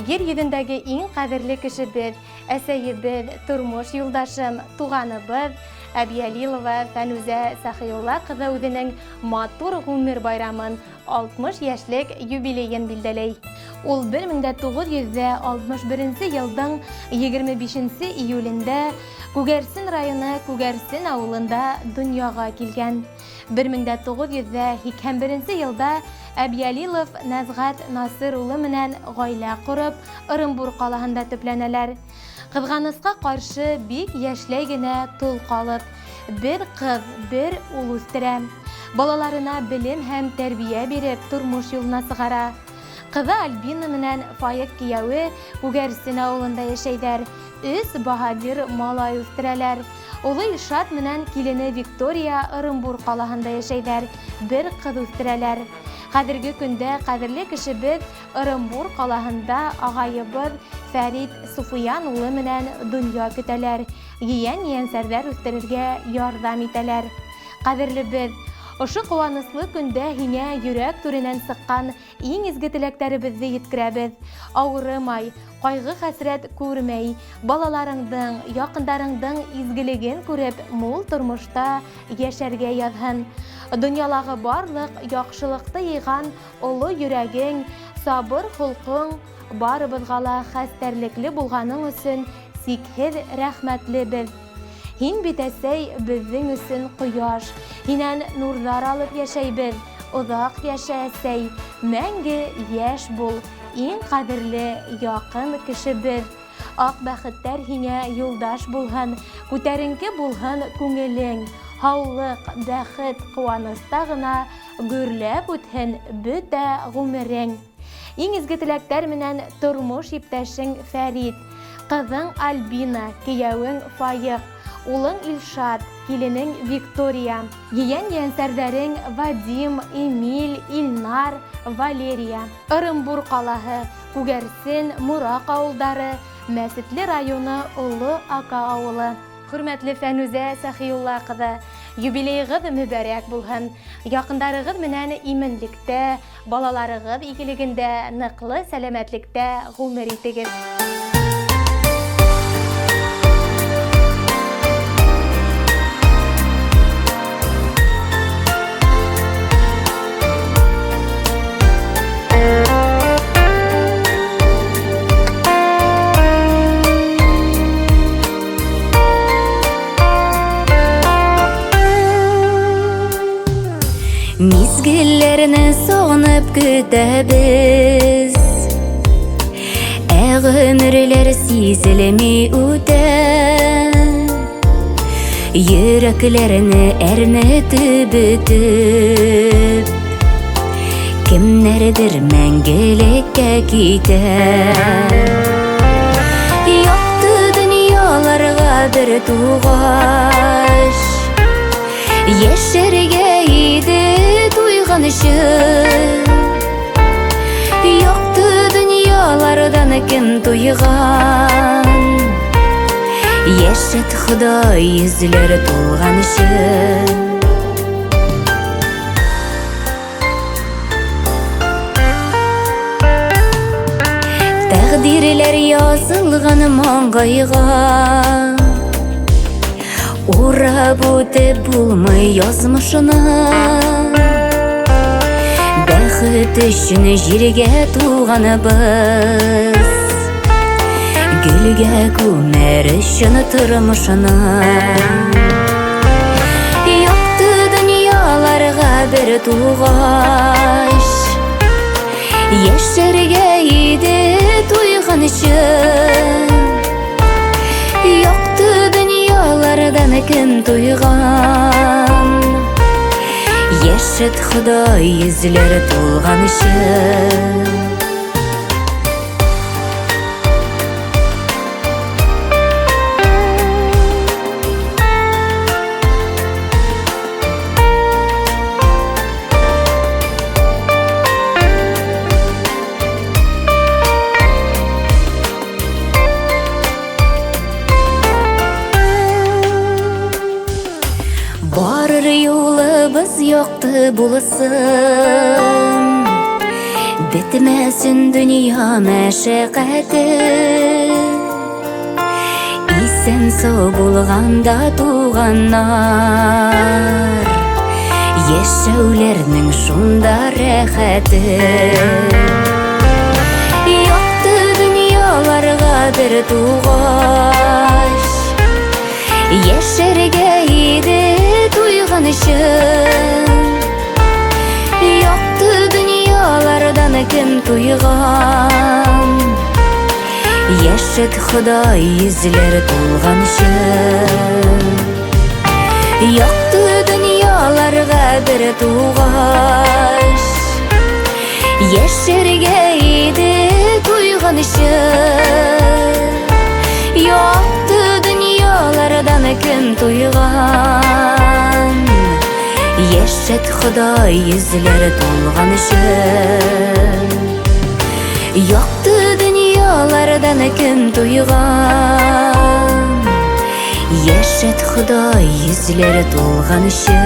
Ер йөҙөндәге иң ҡәҙерле кешебеҙ, әсәйебеҙ, тормош юлдашым, туғаныбыҙ Әбйәлилова Фәнүзә Сәхиулла ҡыҙы үҙенең матур ғүмер байрамын, 60 йәшлек юбилейын билдәләй. Ул 1961 йылдың 25 июлендә Күгәрсен районы Күгәрсен ауылында донъяға килгән. 1981 йылда Әбйәлилов Нәзғәт Насыр улы менән ғаилә ҡороп, Ырымбур ҡалаһында төпләнәләр. Ҡыҙғанысҡа ҡаршы, бик йәшләй генә тол ҡалып, бер ҡыҙ, бер ул үҫтерә. Балаларына белем һәм тәрбиә биреп, тормош юлына сығара. Ҡыҙы Альбина менән Файыҡ кейәүе Күгәрсен ауылында йәшәйҙәр. Өс баһадир малай үҫтерәләр. Улы Илшат менән килене Виктория Ырымбур ҡалаһында йәшәйҙәр, бер ҡыҙ үҫтерәләр. Хәҙерге көндә ҡәҙерле кешебеҙ Ырымбур ҡалаһында ағайыбыҙ Фәрит Суфиян улы менән донъя көтәләр, ейән-ейәнсәрҙәр үҫтерергә ярҙам итәләр. Ҡәҙерлебеҙ, ошо ҡыуаныслы көндә һиңә йөрәк түренән сыҡҡан иң изге теләктәребеҙҙе еткерәбеҙ. Ауырымай, ҡайғы-хәсрәт күрмәй, балаларыңдың, яҡындарыңдың изгелеген күреп, мул тормошта йәшәргә яҙһын. Донъялағы барлыҡ яҡшылыҡты йыйған оло йөрәгең, сабыр холҡоң, барыбыҙға ла хәстәрлекле булғаның өсөн сикһеҙ рәхмәтлебеҙ. Һин бит, әсәй, беҙҙең өсөн ҡояш, һинән нурҙар алып йәшәйбеҙ. Оҙаҡ йәшә, әсәй, мәңге йәш бул, иң ҡәҙерле яҡын кешебеҙ. Аҡ бәхеттәр һиңә юлдаш булһын, күтәренке булһын күңелең. Һаулыҡ, бәхет, ҡыуаныста ғына гөрләп үтһен бөтә ғүмерең. Иң изге теләктәр менән тормош иптәшең Фәрит, ҡыҙың Альбина, кейәүең Файыҡ, улың Илшат, киленең Виктория, ейән-ейәнсәрҙәрең Вадим, Эмиль, Илнар, Валерия. Ырымбур ҡалаһы, Күгәрсен, Мораҡ ауылдары, Мәсетле районы Оло Ака ауылы. Хөрмәтле Фәнүзә Сәхиулла ҡыҙы, юбилейығыҙ мөбәрәк булһын! Яҡындарығыҙ менән именлектә, балаларығыҙ игелегендә, ныҡлы сәләмәтлектә ғүмер итегеҙ. Мизгелләрне сагынып көтәбез, Ә гомерләр сизелми үтә. Йөрәкләрне әрнетеп бөтеп, Кемнәрдер мәңгелеккә китә. Якты дөньяларга бер тугач, Яшәргә иде туйганчы. Якты дөньялардан кем туйган, Яшәт Ходай йөзләр тулганчы. Тәкъдирләр язылган маңгайга, Урап үтеп булмый язмышны. Бәхет өчен җиргә туганыбыз, Гөлгә күмәр өчен тормышны. Якты дөньяларга бер тугач, Яшәргә иде туйганчы. Якты дөньялардан кем туйган, Яшәт Ходай йөзләр тулганчы. Барыр юлыбыз якты булсын, Бетмәсен дөнья мәшәҡәте. Иҫән-һау булғанда туғаннар, Йәшәүләренең шунда рәхәте. Яҡты донъяларға бер туғас, Йәшәргә иде туйғансы. Яҡты донъяларҙан кем туйған, Йәшәт Хоҙай йөҙләре тулғансы. Яҡты донъяларға бер туғас, Йәшәргә иде туйғансы. Яҡты донъяларҙан кем туйған, Йәшәт Хоҙай йөҙләре тулғансы. Яҡты донъяларҙан кем туйған, Йәшәт Хоҙай йөҙләре тулғансы.